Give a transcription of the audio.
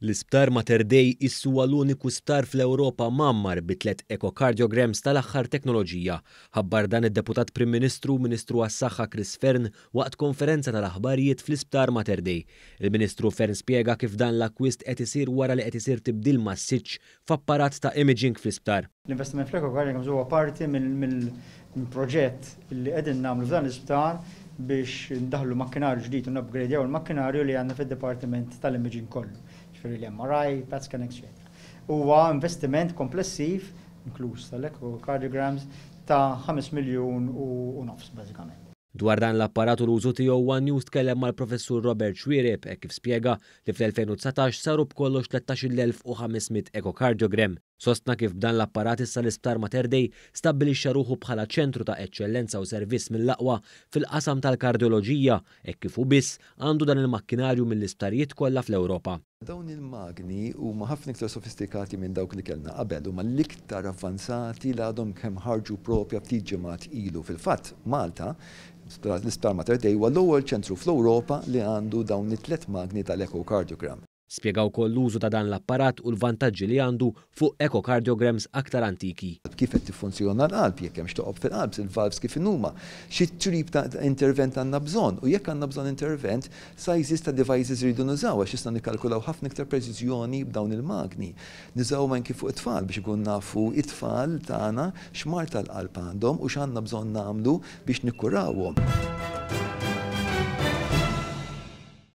L-Isptar Mater Dei issa huwa l-uniku sptar fl-Ewropa mgħammar bi tliet echocardiograms tal-aħħar teknoloġija. Ħabbar dan id-Deputat Prim Ministru u Ministru għas-Saħħa Chris Fearne waqt konferenza tal-aħbarijiet fl-Isptar Mater Dei. Il-Ministru Fearne spjega kif dan l-akkwist qed isir wara li qed isir tibdil massiċċ f'apparat ta' imaging fl-isptar. L-investiment fl-echocardiograms huwa parti mill-proġett li qegħdin nagħmlu f'dan l-isptar biex ndaħlu makkinarju ġdid u nupgradejaw il-makkinarju li għandna fid-dipartiment tal-imaging kollu, ġifieri l-MRI, PET scan, etc. Huwa investiment komplessiv, inkluż tal-echocardiograms, ta' 5 miljun u nofs bażikament. Dwar dan l-apparat u l-użu tiegħu, One News tkellem mal-Professur Robert Xuereb hekk kif spjega li fl-2019 saru b'kollox 13,500 echocardiogram. Sostna kif b'dan l-apparat issa l-Isptar Mater Dei stabbilixxa ruħu bħala ċentru ta' eċċellenza u servizz mill-aqwa fil-qasam tal-kardjoloġija hekk kif hu biss għandu dan il-makkinarju mill-isptarijiet kollha fl-Ewropa. Dawn il-magni huma ħafna iktar sofistikati minn dawk li kellna qabel, huma l-iktar avvanzati li għadhom kemm ħarġu propja ftit ġimgħat ilu. Fil-fatt, Malta, l-Isptar Mater Dei huwa l-ewwel ċentru fl-Ewropa li għandu dawn it-tliet magni tal-echocardiogram. Spjega wkoll l-użu ta' dan l-apparat u l-vantaġġi li għandu fuq echocardiograms aktar antiki. Kif qed tiffunzjona l-qalb, jekk hemmx toqob fil-qalb, il-valves kif inhuma, xi tip ta' intervent għandna bżonn u jekk għandna bżonn intervent, sizes ta' devices rridu nużaw għax issa nikkalkulaw ħafna iktar preċiżjoni b'dawn il-magni. Nużaw anki fuq it-tfal biex ikun nafu it-tfal tagħna x'mard tal-qalb għandhom u x'għandna bżonn nagħmlu biex nikkurawhom.